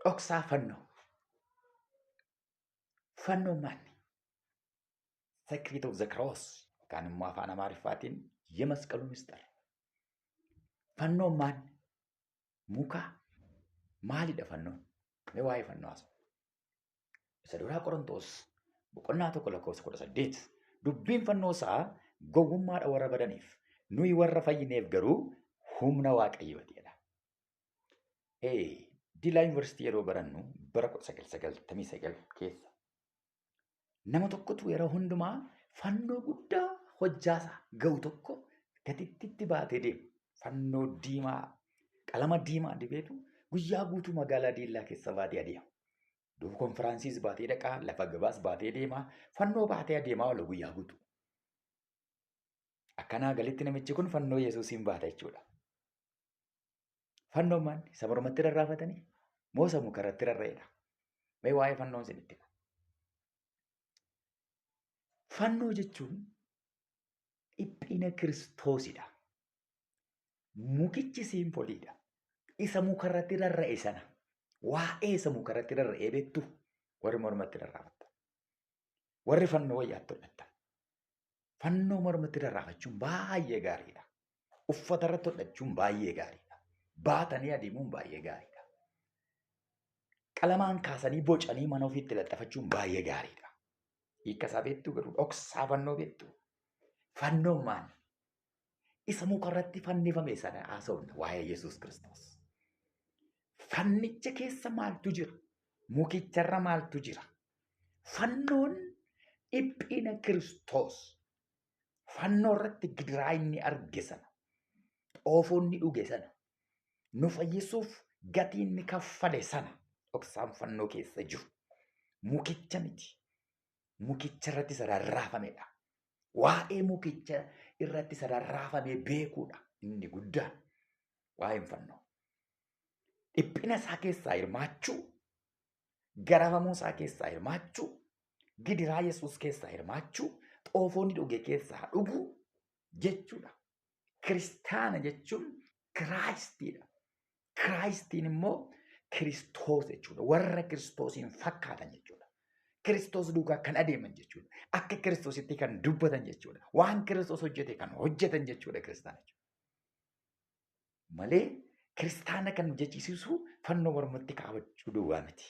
Dhoksaa fannoo. Fannoon maali? Secret of the Cross yookaan immoo afaan Amaariffaatiin የመስቀሉ ምስጢር. Fannoon maali? Muka maalidha fannoon? Mee waa'ee fannoo haasa'u. Isa duraa Qorontoos boqonnaa 1 lakkoofsa 18. Dubbiin fannoo isaa gowwummaadha warra badaniif. Nuyi warra fayyineef garuu humna Waaqayyooti jedha. Diilaa Yuunivarsiitii yeroo barannu bara 1999 keessa nama tokkotu yeroo hundumaa fannoo guddaa hojjaasaa ga'u tokko gatittitti baatee deema. Fannoo diimaa qalama diimaa dibeetu guyyaa guutuu magaalaa Diillaa keessa baatee adeema. Duuba konfiraansiis baatee dhaqaa, lafa gabaas baatee deema, fannoo baatee adeemaa oola guyyaa guutuu. Akkanaa galitti namichi kun fannoo Yesuusiin baata jechuudha. Fannoon maal? Isa mormatti rarraafatanii? Moo isa mukarratti rarra'edha? Mee waa'ee fannoon isinitti hima. Fannoo jechuun dhiphina Kiristoosidha. Mukichi siimpoliidha. Isa mukarratti rarra'e sana. Waa'ee isa mukarratti rarra'ee beektu warri mormatti rarraafattan. Warri fannoo wayyaatti hodhattan. Fannoo mormatti rarraafachuun baay'ee gaariidha. Uffata irratti hodhachuun baay'ee gaariidha. Baatanii adeemuun baay'ee gaariidha. Qalamaan kaasanii bocanii mana ofiitti laxafachuun baay'ee gaariidha. Hiika isaa beektu garuu dhoksaa fannoo beektu. Fannoon maali? Isa mukarratti fannifame sana haasofna waa'ee Yesuus Kiristoos. Fannicha keessa maaltu jira? Mukicharra maaltu jira? Fannoon dhiphina Kiristoos. Fannoo irratti gidiraa inni arge sana, xoofoo inni dhuge sana, nu fayyisuuf gatii inni kaffale sana dhoksaan fannoo keessa jiru. Mukicha miti. Mukicha irratti isa rarraafamedha. Waa'ee mukicha irratti isa rarraafame beekuudha inni guddaan. Waa'een fannoo. Dhiphina isaa keessaa hirmaachuu, garafamuu isaa keessaa hirmaachuu, gidiraa Yesuus keessaa hirmaachuu, xoofoo inni dhuge keessaa dhuguu jechuudha. Kiristaana jechuun Kiraayistiidha. Kiraayistiin immoo Kiristoos jechuudha. Warra Kiristoosiin fakkaatan jechuudha. Kiristoos duukaa kan adeeman jechuudha. Akka Kiristoositti kan dubbatan jechuudha. Waan Kiristoos hojjete kan hojjetan jechuudha kiristaana jechuudha. Malee kiristaana kan jechisiisu fannoo mormatti kaawwachuu duwwaa miti.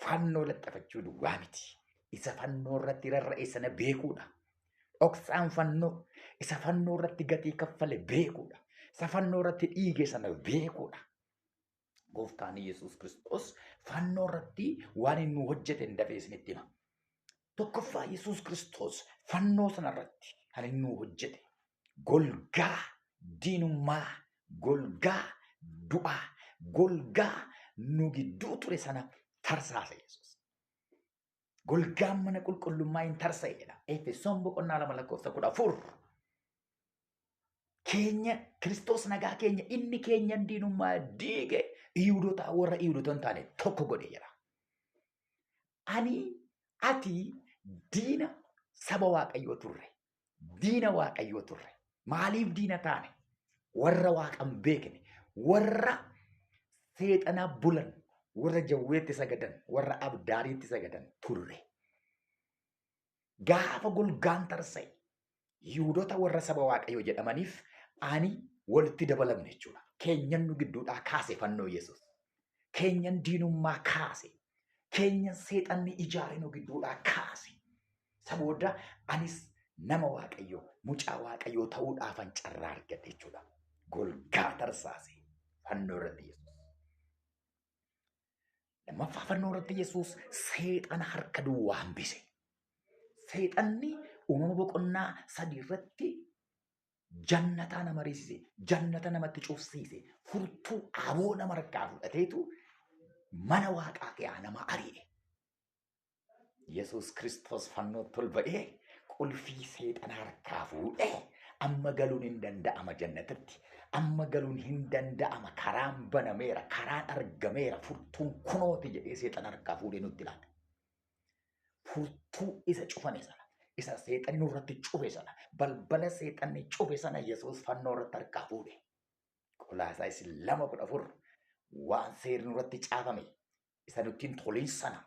Fannoo laxxafachuu duwwaa miti. Isa fannoo irratti rarra'e sana beekuudha. Dhoksaan fannoo isa fannoo irratti gatii kaffale beekuudha. Isa fannoo irratti dhiige sana beekuudha. Gooftaan Yesuus Kiristoos fannoo irratti waan inni hojjete hin dafee isinitti hima. Tokkoffaa Yesuus Kiristoos fannoo sana irratti kan inni hojjete golgaa diinummaa, golgaa du'aa, golgaa nu gidduu ture sana tarsaase Yesuus. Golgaan mana qulqullummaa hin tarsa'e jedha. Efesoon boqonnaa 2 lakkoofsa 14. Keenya Kiristoos nagaa keenya inni keenyan diinummaa diige Yihudoota warra Yihudoota hin taane tokko godhe jedha. Ani ati diina saba Waaqayyoo turre. Diina Waaqayyoo turre. Maaliif diina taane? Warra Waaqa hin beekne, warra seexanaa bulan, warra jawweetti sagadan, warra abdaariitti sagadan turre. Gaafa golgaan tarsa'e Yihudoota warra saba Waaqayyoo jedhamaniif ani walitti dabalamne jechuudha. Keenyan nu gidduudhaa kaase fannoo Yesuus. Keenyan diinummaa kaase. Keenyan seexanni ijaare nu gidduudhaa kaase. Isa booda anis nama Waaqayyoo, mucaa Waaqayyoo ta'uudhaafan carraa argadhe jechuudha. Golgaa tarsaase fannoo irratti Yesuus. Lammaffaa fannoo irratti Yesuus seexana harka duwwaa hambise. Seexanni uumama boqonnaa 3 irratti jannataa nama riisise, jannata namatti cufsiise, furtuu aboo nama harkaa fudhateetu mana waaqaa keessaa nama ari'e. Yesuus Kiristoos fannootti ol ba'ee qulfii seexana harkaa fuudhee amma galuun hin danda'ama jannatatti. Amma galuun hin danda'ama karaan banameera karaan argameera furtuun kunooti jedhee seexana harkaa fuudhee nutti laata. Furtuu isa cufame sana isa seexanni nurratti cufe sana balbala seexanni cufe sana Yesuus fannoo irratti harkaa fuudhe. Qolaasaayis 2:14 waan seerri nurratti caafame Isa nutti hin tolin sana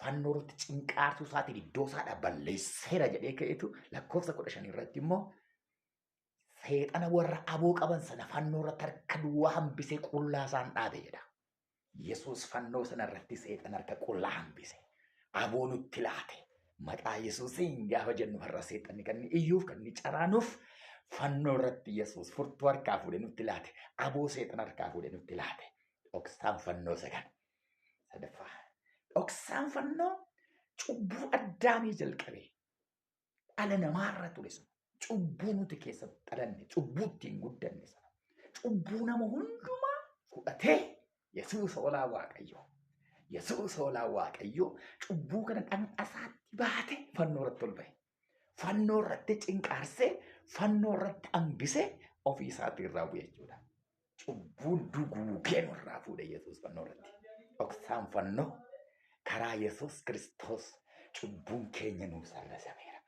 fannoo irratti cinqaarsuu isaatiin iddoo isaadhaa balleesseera jedhee ka'eetu lakkoofsa 15 irratti immoo seexana warra aboo qaban sana fannoo irratti harka duwwaa hambisee qullaa isaan dhaabe jedha. Yesuus fannoo sana irratti seexana harka qullaa hambise. Aboo nutti laate. Maqaa Yesuusiin gaafa jennu har'a seexanni kan inni iyyuuf kan inni caraanuuf fannoo irratti Yesuus furtuu harkaa fuudhee nutti laate. Aboo seexana harkaa fuudhee nutti laate. Dhoksaan fannoo isa kana. Sadaffaa. Dhoksaan fannoo cubbuu addaamii jalqabee dhala namaarra ture sana. Cubbuu nuti keessatti dhalanne, cubbuu ittiin guddanne sana. Cubbuu nama hundumaa fudhatee Yesuus hoolaa Waaqayyoo. Yesuus hoolaa Waaqayyoo cubbuu kana dhandhasaatti baate fannoo irratti ol ba'e. Fannoo irratti cinqaarsee, fannoo irratti hambisee ofii isaatii irraa bu'e jechuudha. Cubbuun duguugee nurraa fuudhe Yesuus fannoo irratti. Dhoksaan fannoo karaa Yesuus Kiristoos cubbuun keenya nuu sarrasameera.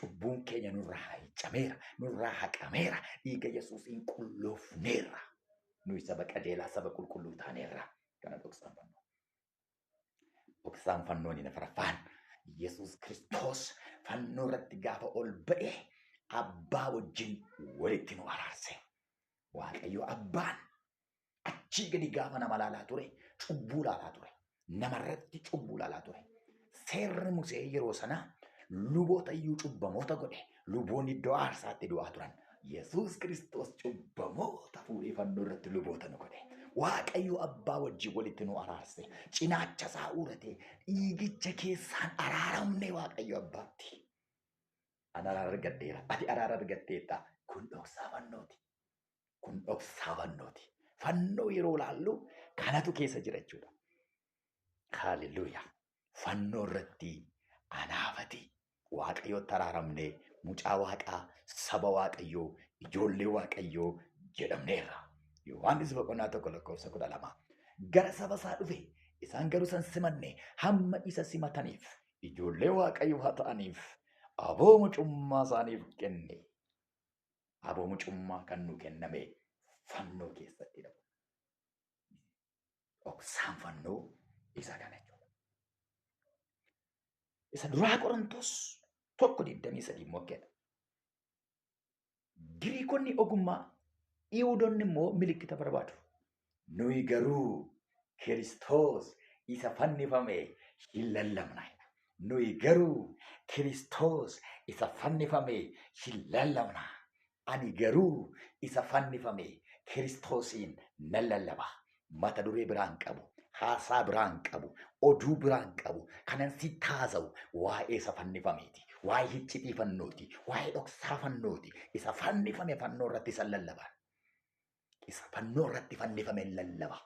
Cubbuun keenya nurraa hiicameera, nurraa haqameera, dhiiga Yesuusiin qulloofneerra. Nuyi saba qajeelaa, saba qulqulluu taaneerra. Kana dhoksaan fannoo. Dhoksaan fannoo inni afuraffaan Yesuus Kiristoos fannoo irratti gaafa ol ba'e abbaa wajjin walitti nu araarse. Waaqayyo abbaan achii gadi gaafa nama laalaa ture cubbuu laalaa ture. Namarratti cubbuu laalaa ture. Seerri Musee yeroo sana luboota iyyuu cubbamoota godhe. Luboonni iddoo aarsaatti du'aa turan. Yesuus Kiristoos cubbamoota fuudhee fannoo irratti luboota nu godhe. Waaqayyo abbaa wajjin walitti nu araarse. Cinaacha isaa uurate dhiigicha keessaan araaramne Waaqayyo abbaatti. An araara argadheera. Ati araara argatteetta. Kun dhoksaa fannooti. Kun dhoksaa fannooti. Fannoo yeroo ilaallu kanatu keessa jira jechuudha. Haaleluyyaa. Fannoo irratti anaafati Waaqayyootti araaramnee mucaa Waaqaa, saba Waaqayyoo, ijoollee Waaqayyoo jedhamneerra. Yohaannis boqonnaa 1 lakkoofsa 12. Gara saba isaa dhufe, isaan garuu isa hin simanne, hamma isa simataniif, ijoollee Waaqayyoo haa ta'aniif, aboo mucummaa isaaniif kenne. Aboo mucummaa kan nu kenname fannoo keessattidha. Dhoksaan fannoo isa kana jechuudha. Isa duraa Qorontos 1:23 immoo akkedha. Giriikonni ogummaa, Yihuudonni immoo milikkita barbaadu. Nuyi garuu Kiristoos isa fannifame hin lallabna. Nuyi garuu Kiristoos isa fannifame hin lallabna. Ani garuu isa fannifame Kiristoosiin nan lallaba. Mata duree biraa hin qabu. Haasaa biraa hin qabu. Oduu biraa hin qabu. Kanan sitti haasa'u waa'ee isa fannifameeti. Waa'ee hiccitii fannooti. Waa'ee dhoksaa fannooti. Isa fannifame fannoo irratti isan lallaba. Isa fannoo irratti fannifame lallaba.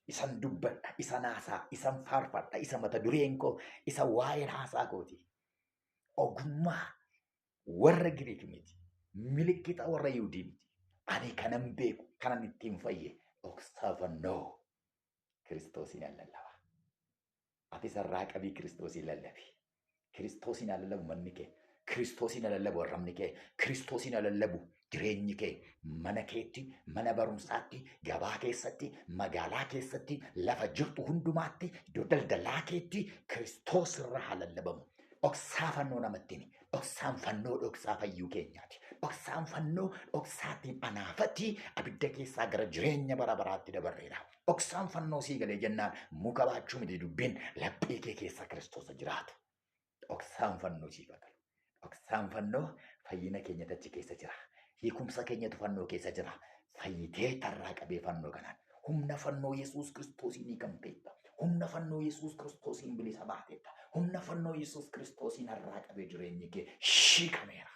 Isan dubbadha, isan haasaa, isan faarfadha, isa mata dureen koo, isa waa'een haasaa kooti. Ogummaa warra Giriik miti. Milikkita warra Yihudii miti. Ani kanan beeku, kanan ittiin fayye dhoksaa fannoo Kiristoosiin an lallaba. Ati sarraa qabii Kiristoosiin lallabi. Kiristoosiin haa lallabu manni kee. Kiristoosiin haa lallabu arrabni kee. Kiristoosiin haa lallabu jireenyi kee. Mana keetti, mana barumsaatti, gabaa keessatti, magaalaa keessatti, lafa jirtu hundumaatti, iddoo daldalaa keetti Kiristoos irraa haa lallabamu. Dhoksaa fannoo namatti himi. Dhoksaan fannoo dhoksaa fayyuu keenyaati. Dhoksaan fannoo dhoksaatiin anaafati abidda keessaa gara jireenya bara baraatti dabarreera. Dhoksaan fannoo sii galee jennaan muka baachuu miti dubbiin laphee kee keessa Kiristoosa jiraatu. Dhoksaan fannoo siif haa galu. Dhoksaan fannoo fayyina keenyatu achi keessa jira. Hiikumsa keenyatu fannoo keessa jira. Fayyitee tarraa qabee fannoo kanaan. Humna fannoo Yesuus Kiristoosiin hiikamteetta. Humna fannoo Yesuus Kiristoosiin bilisa baateetta. Humna fannoo Yesuus Kiristoosiin har'aa qabee jireenyi kee hiikameera.